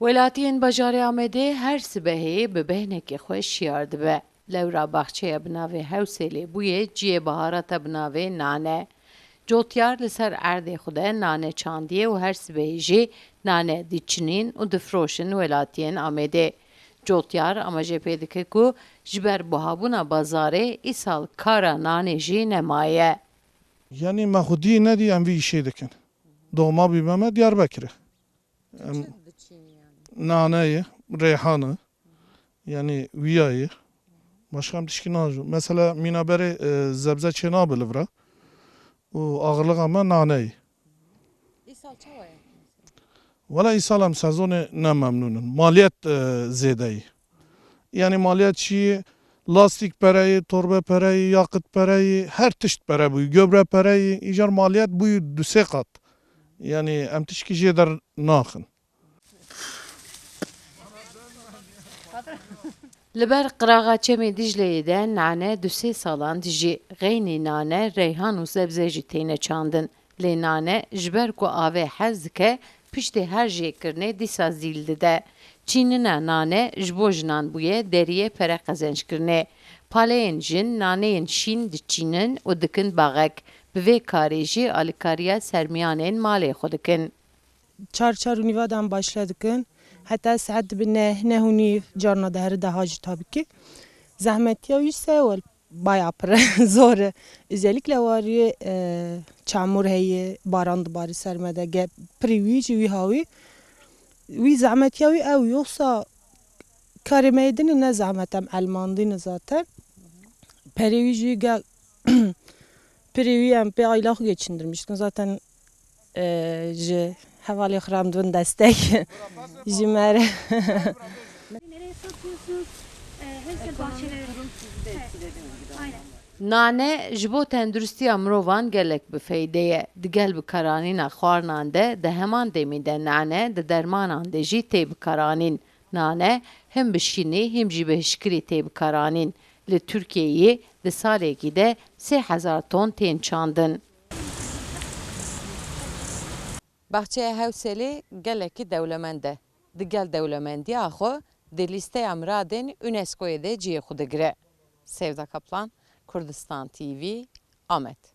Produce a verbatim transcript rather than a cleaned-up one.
Welatiyên bajarê Amedê her sibehê bi behnekê xwe şiyar dibe. Lewra baxçeya bi navê Hewsêlê bûye cihê baharata bi navê Nane. Cotyar li ser erdê xwe de nane çandiye û her sibehê jî nane diçinîn û difiroşin welatiyên Amedê. Cotyar amaje pê dike ku ji ber buhabûna bazarê îsal kara nanê jî nemaye. Yanî me xwedî nedî em vî îşê dikin. Doma bî me me Diyarbekirê. Em nane ye, reyhan e. Yanî wiya ye. Başka em tişkî najo. Mesela mîna berê e, zebze çê nabe li vira. Û axirlixa me nane ye. Îsal çawa ye? Wela îsal em sezonê ne memnûn in. Maliyet e, zêde ye. Yanî maliyet çi ye? Lastîk pere ye, torbe pere ye, yaqit pere ye, her tişt pere bûye. Göbre pere ye, îcar maliyet bûye du sê qat. Yanî em tişkî jê der naxin. Li ber qiraxa Çemê Dîcleyê de nane du sê salan dijî. Xeynî nane, reyhan û zebze jî têne çandin. Lê nane ji ber ku avê hez dike, piştê her jêkirinê dîsa zîl dide. Çînina nane ji bo jinan bûye deriyê pere qezenc kirinê. Paleyên jin naneyên şîn diçînin û dikin baxek. Bi vê karê jî alîkariya sermiyanên malê xwe dikin. Çar çar û nîva de em başle dikin. Heta saet dibe neh, neh û nîv, carna dihere daha jî tabî ki. Zehmetiya wî se wel baya pir e, zor e. Özellikle wariyê e, çamur heye, baran dibarî ser me de. Ge, pirî wî jî wî hawî. Wî zehmetiya wî ew yoksa karê me yê din e ne zehmet em elmandî ne zaten. Perê wî jî ge Pirî wî em pê aîla xwe geçindirmiştin. Zaten e, ji hevalê xwe re em dibin destek ji me re. Nane ji bo tenduristiya mirovan gelek bi feyde ye. Digel bikaranîna xwarinan de di heman demî de nane di dermanan de jî tê bikaranîn. Nane him bi şînî him jî bi hişkirî tê bikaranîn. Li Tirkiyeyê di salekî de sê hezar ton tên çandin. Baxçeya Hewsêlê gelekî dewlemend e. Digel dewlemendiya xwe di lîsteya miradên UNESCOyê de cihê xwe digire. Sevda Kaplan, Kurdistan TV, Amed.